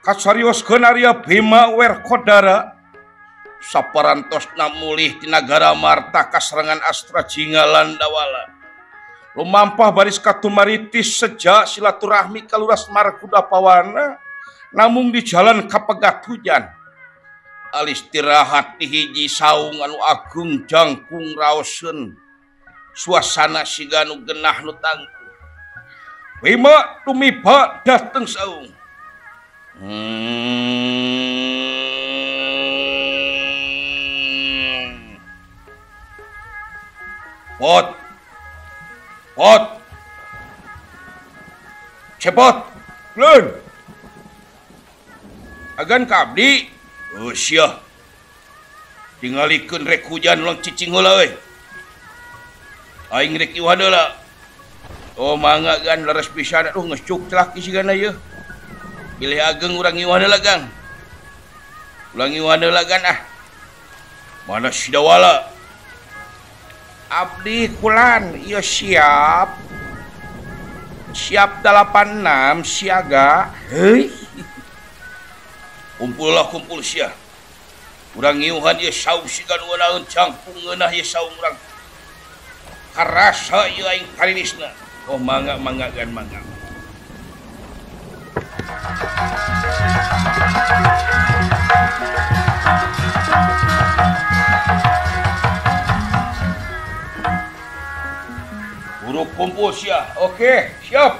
Kasarioskeun Arya Bima Werkodara saparantosna mulih ti nagara Marta kaserangan Astra Jingga lan Dawala. Lumampah baris katumaritis sejak silaturahmi ka Lurah Semar Kuda Pawana namung di jalan kapegat hujan. Alistirahat di hiji saung anu agung jangkung raoseun suasana siga nu genah nu tangtu. Bima tumiba dateng saung. Pot, pot, cepot, leun. Agan ka abdi, eueuh tingalikeun rek hujan ulang cicing heula euy. Aing rek iwah heula. Oh mangga gan leres pisan aduh geus cuk celak sigana ieu. Pilih ageng urang ngiwah heula Gang. Urang ngiwah heula gan ah. Mana si Dawala? Abdi kulan ieu siap. Siap 86 siaga. Heuy. Kumpullah kumpul sia. Urang ngiuhan ieu saung siga nu naon jangkung ngeunah ieu saung urang. Karasa ieu aing karirisna. Oh mangga mangga gan mangga. Buruk kumpul sia. Oke, siap.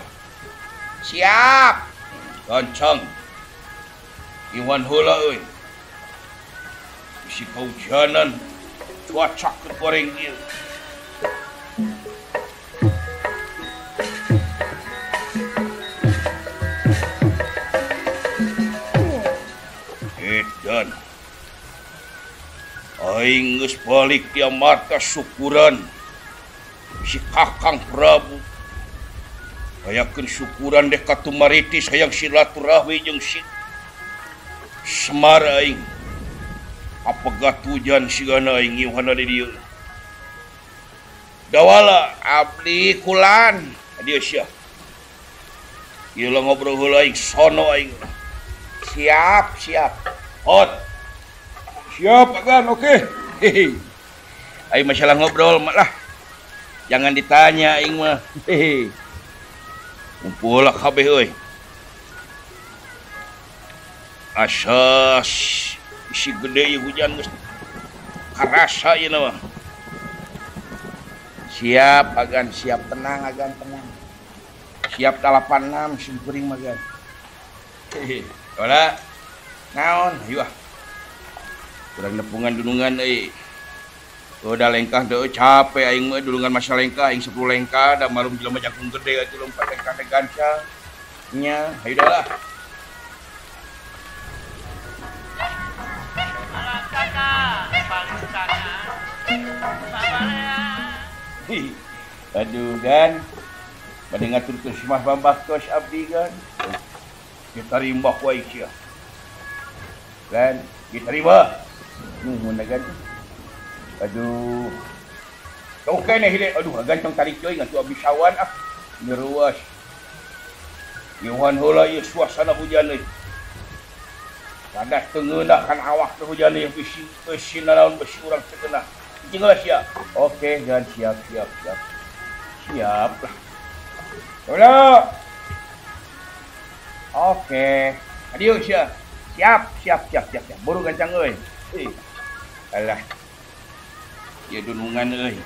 Siap. Gancang. Iwan heula euy. Bisi kahujanan cuaca keur goreng ieu. Edan. Aing geus balik ti Amarta syukuran. Si Kakang Prabu hayakeun syukuran deh katumaritis hayang silaturahmi jeung si Semar aing. Kapegat hujan sigana aing ngiuhana di dieu. Dawala abdi kulan dieu sia. Ieu lah ngobrol heula aing sono aing. Siap, siap. Hot. Siap agan, oke. Hehe. Aing masalah ngobrol mah lah. Jangan ditanya aing mah. Hehe. Kumpul lah kabeh euy. Asas isi gede ieu hujan geus karasa ieu mah. Siap agan, siap tenang agan tenang. Siap 86 sim kuring mah gan. Hehe. Wala naon hayu ah. Kurang nepungan dunungan euy. Udah lengkah teu capek aing mah dulungan masa lengkah aing 10 lengkah da malum jelema jangkung gede atuh lompat lengkah teh ganca. Nya, hayu dah lah. Aduh gan. Bade ngaturkeun Semah Bambaktos abdi gan. Diterima ku aing sia. Gan, diterima. Nuhun gan. Aduh. Kau kene hile, aduh ganteng tarik coy ngatu abdi sawan ah. Nyeruas. Iwan heula ieu suasana hujan euy. Rada teu ngeunah kan awak teh hujan ieu bisi besi nanaon besi urang teu ngeunah. Cicing heula sia. Oke, gan siap siap siap. Siap lah. Heula. Oke. Adieu sia. Siap siap siap siap siap. Buru gancang euy. Hei. Alah. Ya dunungan euy.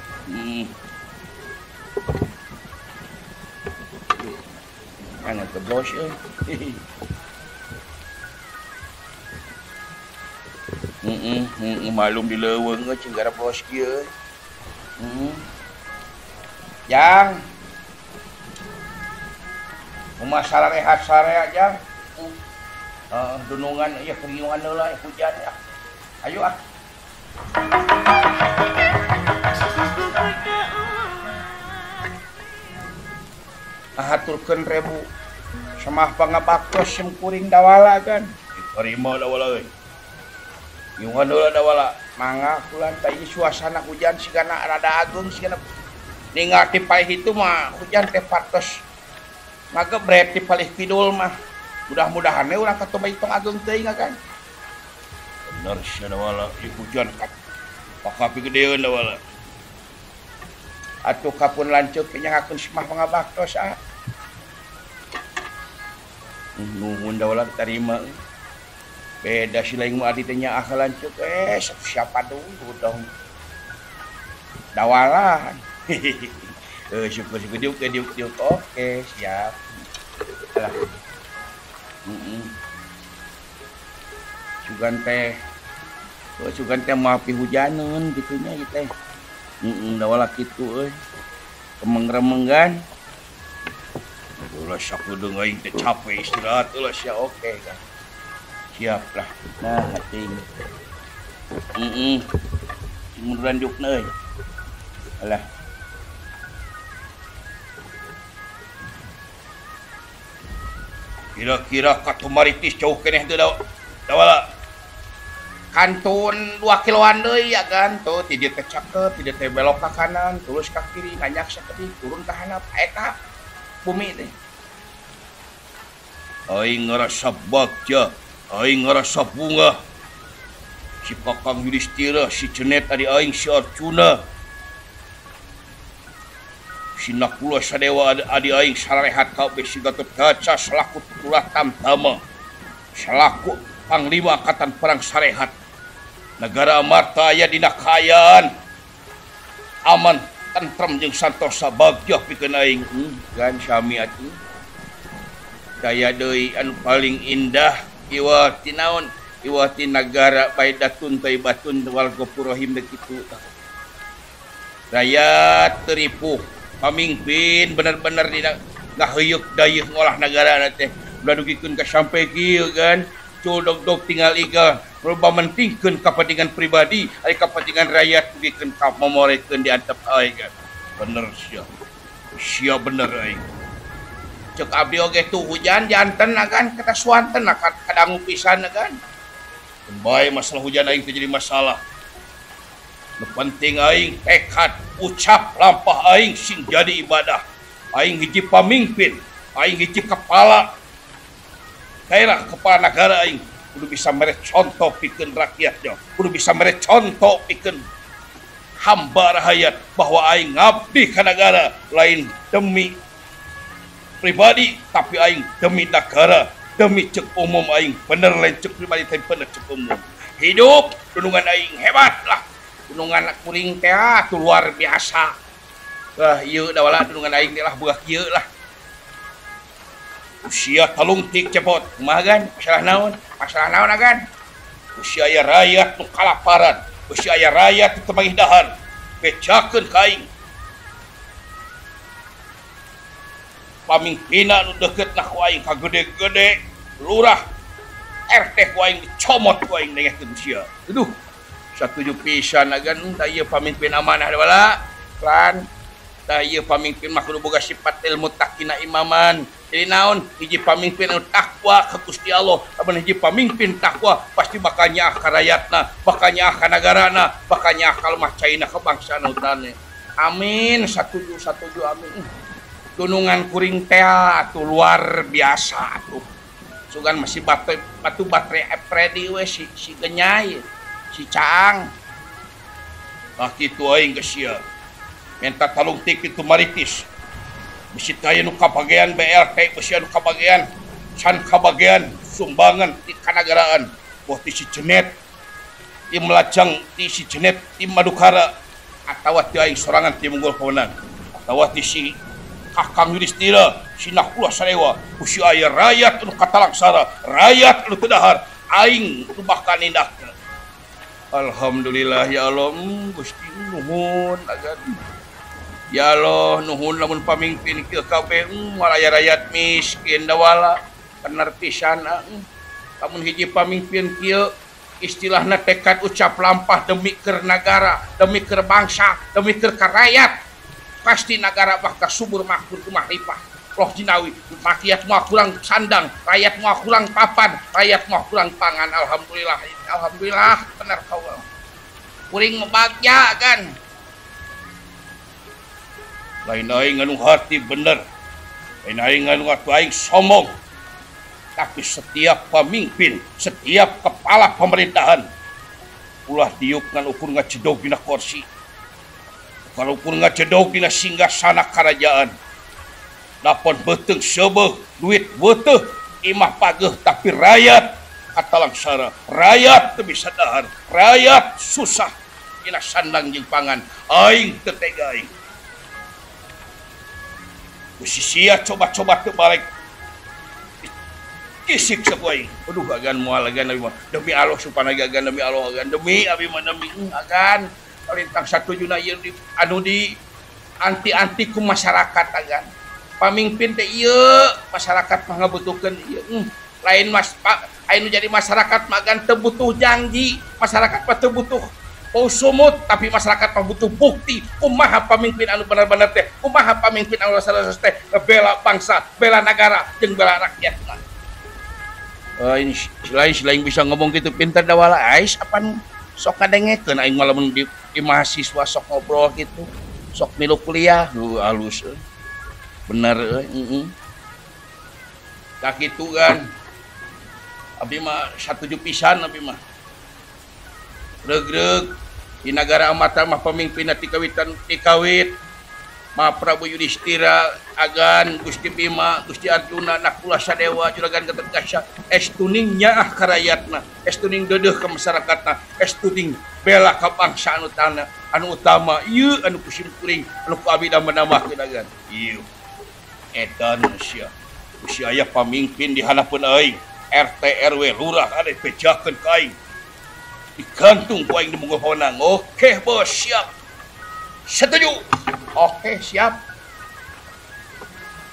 Jangan keblos euy. Malum di leuweung euy cing gara blos kieu euy. Jang. Kumaha sarehat sarea jang. Dunungan ieu keriungan heula hujan ya. Ayo ah. Ahaturkeun rebu Semah pangabaktos sim kuring Dawala kan. Diterima Dawala euy. Nyuhun heula Dawala. Mangga kulan teh ieu suasana hujan sigana rada agung sigana. Ningal ti palih itu mah hujan teh patos ngagebret ti palih kidul mah. Mudah-mudahan we urang ka Tumaritis tong ageung teuing kan. Bener sia Dawala ieu hujan pakapi gedeeun Dawala. Atuh kapun lanceuk nyangakeun semah pangabaktos ah. Nuhun Dawala diterima. Beda si lain mah adi teh nyaah ka lanceuk siapa dulu dong. Dawala. Syukur-syukur diuk diuk diuk oke siap. Alah. Sugan teh. Sugan teh mah pihujaneun kitu nya ieu teh. Dawala kitu euy. Kemeng-remenggan. Ulah sakudeung aing teh capek istirahat ulah sia oke kan. Siap lah. Nah, hati. Munduran diukna euy. Alah. Kira-kira ka Tumaritis jauh keneh teu Dawala. Kantun 2 kiloan deui ya kan tuh ti dieu teh caket, ti dieu teh belok ka kanan, terus ka kiri, nanjak sakedik, turun ka handap eta bumi teh. Aing ngarasa bagja, aing ngarasa bunga. Si Kakang Yudhistira, si Cenet adi aing, si Arjuna. Si Nakula Sadewa adi aing sararehat kabeh si Gatotkaca selaku tulah tamtama. Selaku Panglima Angkatan Perang Sarehat. Negara Amarta aya dina kaayaan aman tentrem jeung santosa bagja pikeun aing. Gan sami atuh. Daya deui anu paling indah iwa ti naon? Iwa ti nagara baidatun thayyibatun wal ghafur rahim kitu. Rakyat teripuh, pamimpin bener-bener dina ngaheuyeuh dayeuh ngolah nagara teh. Ulah dugikeun ka sampe kieu kan. Cul dog-dog tinggal iga loba mentingkeun kepentingan pribadi ari kepentingan rakyat dugikeun ka momorekeun diantep aing kan. Bener sia. Sia bener aing. Cek abdi oge tuh hujan janten kan kata suanten kadangu pisan kan. Bae masalah hujan aing teh jadi masalah. Nu penting aing tekad ucap lampah aing sing jadi ibadah. Aing hiji pamimpin, aing hiji kepala daerah, kepala negara aing kudu bisa mere contoh pikeun rakyatnya, kudu bisa mere contoh pikeun hamba rakyat bahwa aing ngabdi ka negara lain demi pribadi tapi aing demi negara, demi cek umum aing bener lain cek pribadi tapi bener cek umum. Hidup dunungan aing hebat lah. Dunungan kuring teh atuh luar biasa. Wah, ieu Dawala dunungan aing teh lah buah kieu lah. Usia talungtik cepot, kumaha gan? Masalah naon? Masalah naon agan? Usia aya rakyat nu kalaparan, usia aya rakyat nu teu manggih dahar. Bejakeun ka aing. Pamimpinna nu deukeutna ku aing ka gede-gede, lurah, RT ku aing dicomot ku aing nengehkeun sia. Aduh, satuju pisan agan da ieu pamimpin amanah Dawala. Lan da ieu pamimpin mah kudu boga sifat ilmu takina imaman. Jadi naon hiji pamimpin anu takwa ka Gusti Allah, lamun hiji pamimpin takwa pasti bakal nyaah ka rakyatna, bakal nyaah ka nagarana, bakal nyaah ka lemah caina ka bangsana utane. Amin, satuju satuju amin. Dunungan kuring teh atuh luar biasa atuh. Sugan masih batu baterai Freddy we si genyai, si Caang. Tah kitu aing geus sia. Minta talungtik itu Maritis. Bisi taya nu kabagean BLT, bisi anu kabagean can kabagean sumbangan ti kanagaraan. Boh ti si Cenet, ti Melajang, ti si Cenet, ti Madukara atawa ti aing sorangan ti Munggul Pawenang. Atawa ti si Kakang Yudhistira, si Nakula Sadewa, bisi aya rakyat anu katalangsara, rakyat anu teu dahar, aing nu bakal nindakna. Alhamdulillah ya Allah, Gusti nuhun agan. Ya Allah, nuhun lamun pamimpin kieu kabeh moal aya rakyat miskin Dawala. Bener pisan lamun hiji pamimpin kieu istilahna tekad ucap lampah demi keur nagara, demi keur bangsa, demi keur rakyat. Pasti nagara bakal subur makmur kumah ripah. Loh jinawi, rakyat moal kurang sandang, rakyat moal kurang papan, rakyat moal kurang pangan. Alhamdulillah, alhamdulillah bener kau. Kuring bagja kan. Lain aing anu hati bener. Lain aing anu atuh aing sombong. Tapi setiap pemimpin, setiap kepala pemerintahan ulah diuk ngan ukur ngajedog dina kursi. Kalau ukur ngajedog dina singgasana kerajaan. Lapon beuteung seubeuh, duit beuteung, imah pageuh tapi rakyat katalangsara, rakyat teu bisa dahar, rakyat susah dina sandang jeung pangan, aing teu tega aing. Ku sia coba-coba teu balik. Kisik sapu aing. Aduh agan moal agan abi mah. Demi Allah supana agan demi Allah agan demi abi mah demi agan. Kalintang satujuna ieu di anu di anti-anti ku masyarakat agan. Pamimpin teh ieu masyarakat mah ngabutuhkeun ieu. Lain mas pak anu jadi masyarakat mah agan teu butuh janji, masyarakat mah teu butuh sumut, tapi masyarakat mah butuh bukti. Kumaha pamimpin anu bener-bener teh, kumaha pamimpin anu rasa-rasa teh bela bangsa, bela negara jeung bela rakyat. Ini selain bisa ngomong gitu pintar dawala ais apan sok ngadengekeun aing mah lamun di mahasiswa sok ngobrol gitu, sok milu kuliah, halus bener euy, heeh. Tah kitu kan. Abi mah satuju pisan abi mah. Reug-reug di nagara Amarta mah pemimpinna ti kawitan ti kawit Ma Prabu Yudhistira, agan Gusti Bima, Gusti Arjuna, Nakula Sadewa, Juragan Gatotkaca, estuning nyaah ka rakyatna, estuning deudeuh ka masyarakatna, estuning bela ka bangsa anu tanah, anu utama, ieu anu kusim kuring, anu ku abi nambah-nambahkeun agan. Ieu edan sia. Usia aya pamimpin di hanapeun aing, RT RW lurah ade bejakeun ka aing. Digantung ku aing di munggu pawenang. Oke bos, siap. Setuju. Oke, siap.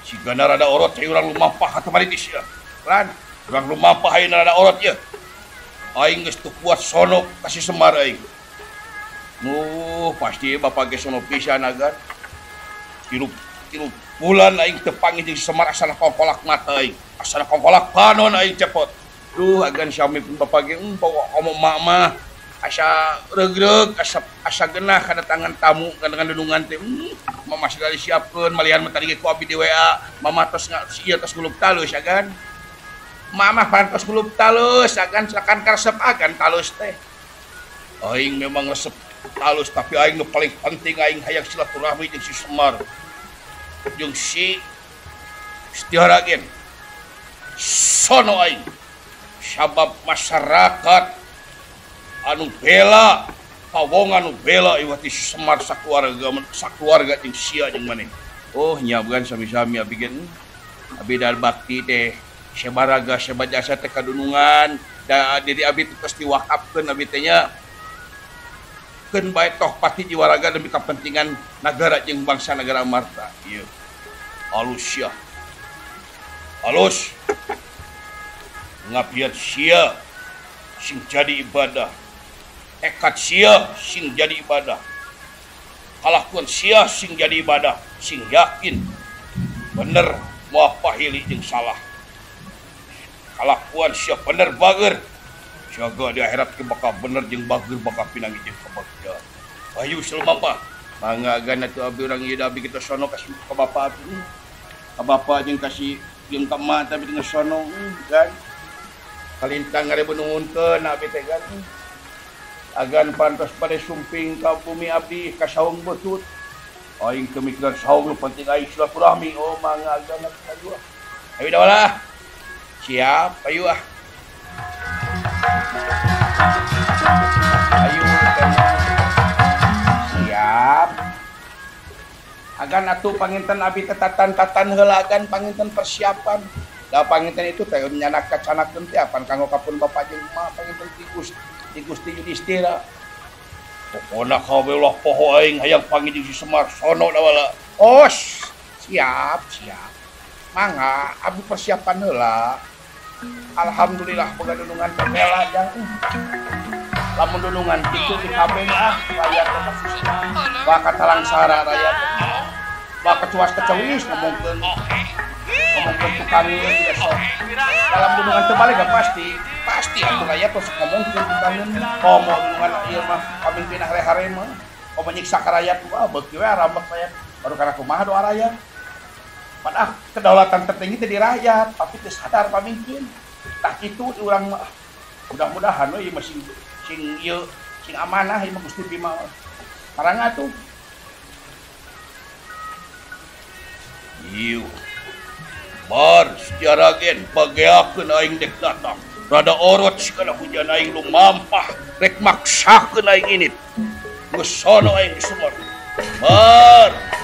Sigana rada orot cai urang lumampah atuh maritis ya. Lan, urang lumampah ayeuna rada orot ya. Aing geus teu kuat sono ka si Semar aing. Pasti bapak ge sono pisan agan. Tilu bulan aing teu panggih jeung si Semar asana kongkolak mata aing. Asana kongkolak panon aing cepot. Duh, agan sami pun bapak ge bawa omong mak mah. Asa reug-reug, asa genah kedatangan tamu kedatangan dunungan teh. Mama segala disiapkeun, malihan mah tadi ge ku abi di WA. Mama tos ieu tos gulub talus agan. Mama pan tos gulub talus agan silakan karesep agan talus teh. Aing memang resep talus tapi aing nu paling penting aing hayang silaturahmi jeung si Semar. Jeung si Setiaragen. Sono aing. Sabab masyarakat anu bela pawong anu bela iwati Semar sakeluarga jeung sia jeung maneh. Oh nya bukan sami-sami abi ge abi dar bakti teh sebaraga sebajasa teh kadunungan da diri abi teh tos diwakafkeun abi teh nya keun bae toh pati jiwaraga demi kepentingan nagara jeung bangsa negara Amarta. Ieu alus sia. Alus ngabiat sia sing jadi ibadah. Tekad sia sing jadi ibadah. Kalakuan sia sing jadi ibadah, sing yakin bener moal pahili jeung salah. Kalakuan sia bener bager. Jaga di akhirat ke bakal bener jeung bager bakal pinangi jeung kabagja. Ayo sulumampah. Mangga agan atuh abi urang ieu abi kita sono kasih ka bapa abi. Ka bapa jeung kasih jeung ka emak tapi dengan sono kan. Kalintang ngarebu nuhunkeun abi teh kan. Agan pantas pada sumping ka bumi abdi ka saung butut. Aing kemikiran saung nu penting aing silaturahmi. Oh mangga agan atuh. Ayo dah. Siap, ayo ah. Ayo siap. Agan atuh panginten abi teh tatan-tatan heula agan panginten persiapan. Da panginten itu teh nyanak kacanakeun teh apan kanggo kapun bapak jeung emak panginten ti Gusti Yudhistira. Pokona kabeh ulah poho aing hayang panggih jeung si Semar sono da wala. Oh, siap, siap. Mangga abdi persiapan heula. Alhamdulillah boga dunungan teh bela jang. Lamun dunungan kitu di kabeh ah rakyat teh khususna. Wah katalangsara rakyat. Wah kecuas kecewis ngomongkeun tukangeun tidak sok. Dalam dunungan teu balik pasti. Pasti atuh rakyat tos ngomongkeun tukangeun. Komo dunungan ieu mah pamimpin hare-hare mah. Komo nyiksa ka rakyat wah beuki we rambek rakyat. Baru kana kumaha doa rakyat. Padahal kedaulatan tertinggi teh di rakyat, tapi teu sadar pamingkin. Tah kitu di urang mah. Mudah-mudahan we ieu mah sing sing ieu sing amanah ieu mah Gusti Bima. Marangga tuh. Ieu. Bar sejarah gen bageakeun aing dek datang. Rada orot kana hujan aing lumampah rek maksakeun aing init. Geus sono aing di sumur. Bar.